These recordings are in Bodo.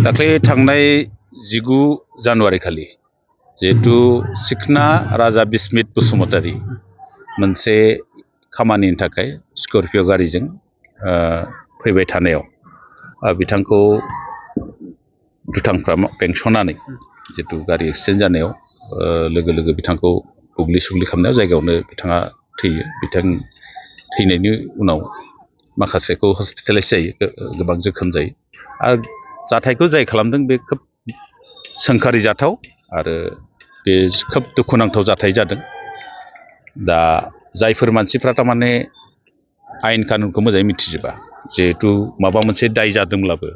दाख्लै थांनाय 19 जानुवारि खालि जिहेतु सिखना राजा बिस्मित बसुमतारी मोनसे खामानिनि थाखाय स्कर्पिय' गारिजों फैबाय थानायाव बिथांखौ दुथांफ्रा बेंसनानै जितु गारि एक्सिडेन्ट जानायाव लोगो लोगो बिथांखौ बुग्लि सुग्लि खालामनायाव जायगायावनो बिथाङा थैयो। बिथां थैनायनि उनाव माखासेखौ हस्पिटालाइज जायो, गोबां जोखोम जायो। आरो जाथायखौ जाय खालामदों बे खोब सोंखारि जाथाव आरो बे खोब दुखुनांथाव जाथाय जादों। दा जायफोर मानसिफ्रा थारमाने आयेन कानुनखौ मोजाङै मिथिजोबा, जिहेतु माबा मोनसे दाय जादोंब्लाबो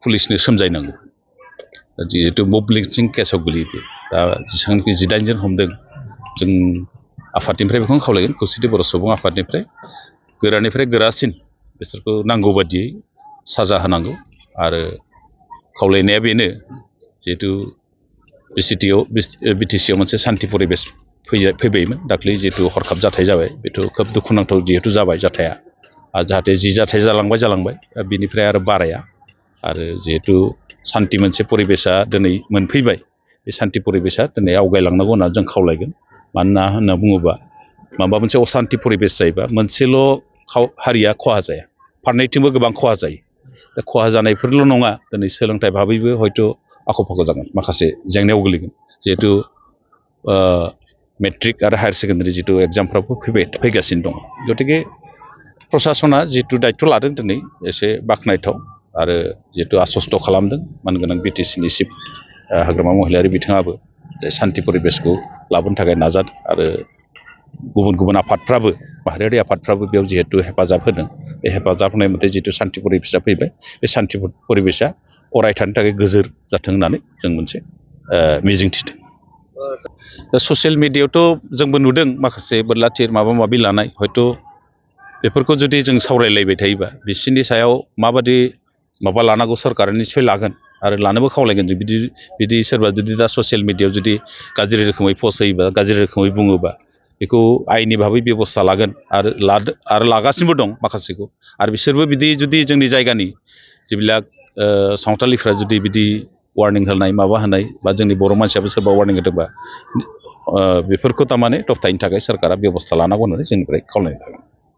पुलिसनो सोमजायनांगौ। जिहेतु मब लिंचिं केसाव गोलैयो। दा जेसेबांखि 18 जन हमदों, जों आफादनिफ्राय बेखौनो खावलायगोन, खौसेथि बर' सुबुं आफादनिफ्राय गोरानिफ्राय गोरासिन बिसोरखौ नांगौ बादियै साजा होनांगौ। आरो खावलायनाया बेनो, जिहेतु बिटिसिआव मोनसे सान्थि परिबेस फैबायमोन दाख्लै, जिहेतु हरखाब जाथाय जाबाय, बेथ' खोब दुखुनांथाव जिहेतु जाबाय जाथाया। आरो जाहाथे जि जाथाय जालांबाय बिनिफ्राय आरो बाराया। आरो जिहेतु सान्थि मोनसे परिबेसा दिनै मोनफैबाय, बे सान्थि परिबेसा दिनै आवगायलांनांगौ होनना जों खावलायगोन। मानोना होनना बुङोबा माबा मोनसे असान्थि परिबेस जायोबा मोनसेल' हारिया खहा जाया, फारनैथिंबो गोबां खहा जायो। दा खहा जानायफोरल' नङा, दिनै सोलोंथाइ भाबैबो हयथ' आख' फाख' जागोन, माखासे जेंनायाव गोलैगोन। जिहेतु मेट्रिक आरो हायार सेकेन्डारि जितु एग्जामफ्राबो फैगासिनो दं। गतिके प्रसासना जितु दायथ' लादों दिनै एसे बाख्नायथाव। आरो जिहेतु आसस्त' खालामदों मानगोनां बिटिसिनि चिफ हाग्रामा महिलारि बिथाङाबो जे सान्थि परिबेसखौ लाबोनो थाखाय नाजादों। आरो गुबुन गुबुन आफादफ्राबो, माहारियारि आफादफ्राबो बेयाव जिहेतु हेफाजाब होदों। बे हेफाजाब होनाय मथे जितु सान्थि परिबेसा फैबाय, बे सान्थि परिबेसा अरायथानि थाखाय गोजोर जाथों होननानै जों मोनसे मिजिं थिदों। दा ससियेल मिडियायावथ' जोंबो नुदों माखासे बोरला थिर माबा माबि लानाय, हयथ' बेफोरखौ जुदि जों सावरायलायबाय थायोबा बिसोरनि सायाव माबादि माबा लानांगौ सरकारा निस्सय लागोन आरो लानोबो खावलायगोन। बिदि सोरबा जुदि दा ससियेल मिडियायाव जुदि गाज्रि रोखोमै पस्ट होयोबा, गाज्रि रोखोमै बुङोबा, बेखौ आयेननि भाबै बेबस्था लागोन आरो लागासिनोबो दं माखासेखौ। आरो बिसोरबो बिदि जुदि जोंनि जायगानि जिবিলাক सावथालिफ्रा जुदि बिदि वार्निं होनाय माबा होनाय, बा जोंनि बर' मानसियाबो सोरबा वार्निं होदोंबा बेफोरखौ थारमाने दबथायनो थाखाय सोरकारा बेबस्था लानांगौ होननानै जोंनिफ्राय खावलायनाय थागोन।